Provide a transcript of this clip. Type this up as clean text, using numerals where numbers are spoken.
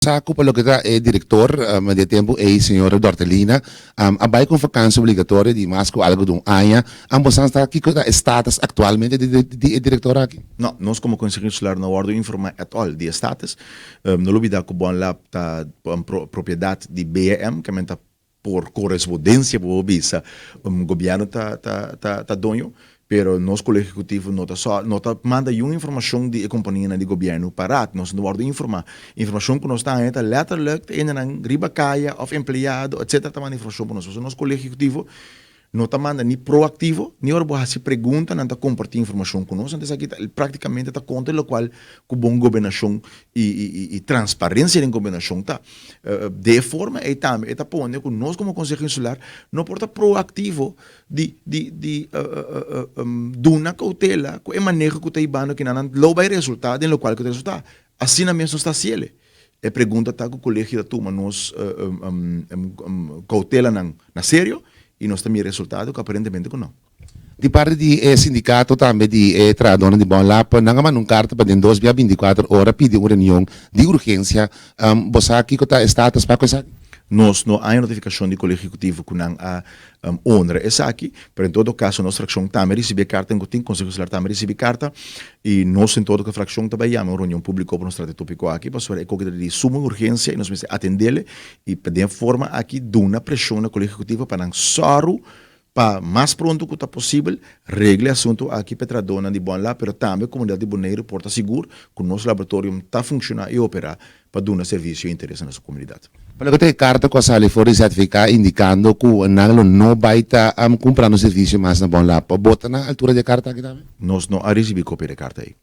Sa ku pa loke ta e direktor di e tempu ei, señor Dortelina, a bai ku un vakansi obligatorio di mas ku algu di un aña. Ambos nan sa kiko ta e status aktualmente di e direktor aki? No, nos komo Konseho Insular no wòrdu informá at all di e status. No lubidá ku Bonlab ta propiedat di BM, ke men ta Por korespondensia bo por bisa gobièrnu ta ta ta doño, pero nos Kolegio Ehekutivo no ta so no ta manda yun informashon di e kompanianan di gobièrnu pa Raad. Nos no wòrdu informá. Informashon ku nos ta haña ta lèterlik ta hendenan riba kaya òf empleado etsetera ta manda informashon pa nos. Pasobra nos Kolegio Ehekutivo no ta manda ni proaktivo ni ora bo hasi pregunta nan ta kompartí informashon ku nos. Anto esaki ta praktikamente ta kontra lokual ku bon gobernashon i transparensia den gobernashon ta. De e forma ei tambe e ta pone ku nos komo Konseho Insular no por ta proaktivo di di di duna koutela ku e maneho ku ta hibando kinan nan lo bai resultá den lokual ku ta resultá. Asina mes nos ta hasiel. E pregunta ta ku kolegio ta tuma nos koutelanan na serio i nos ta mira resultado ku aparentemente ku no. Di parti di e sindikato tambe di e trahadónan di Bonlab, nan a manda un karta pa den dos bia bintikuater ora pidi un reunion di urgensia. Bo sa kiko ta e status pa ku esaki? Nos no haña notifikashon di Kolegio Ehekutivo ku nan a honra esaki, pero en todo kaso nos frakshon tambe risibí e karta en ku tin Konseho Insular tambe risibí karta i nos en todo frakshon ta bai yama un reunion públiko pa nos trata e tópiko aki pasobra e koki ta di suma urgensia i nos mester atendele i pa den e forma aki duna preshon na Kolegio Ehekutivo pa nan sòru Pa mas pronto ku ta posibel, regla e asuntu aki pa e trahadónan di Bonlab, pero tambe komunidat di Boneiru por ta sigur ku nos laboratorium ta funshoná i operá pa duna servisio i interes na nos komunidat. Pa loke ta e karta ku a sali for di ZVK indikando ku nan lo no bai ta kumprando servisio mas na Bonlab, bo ta na altura di e karta aki tambe? Nos no a risibí kopia di e karta ei.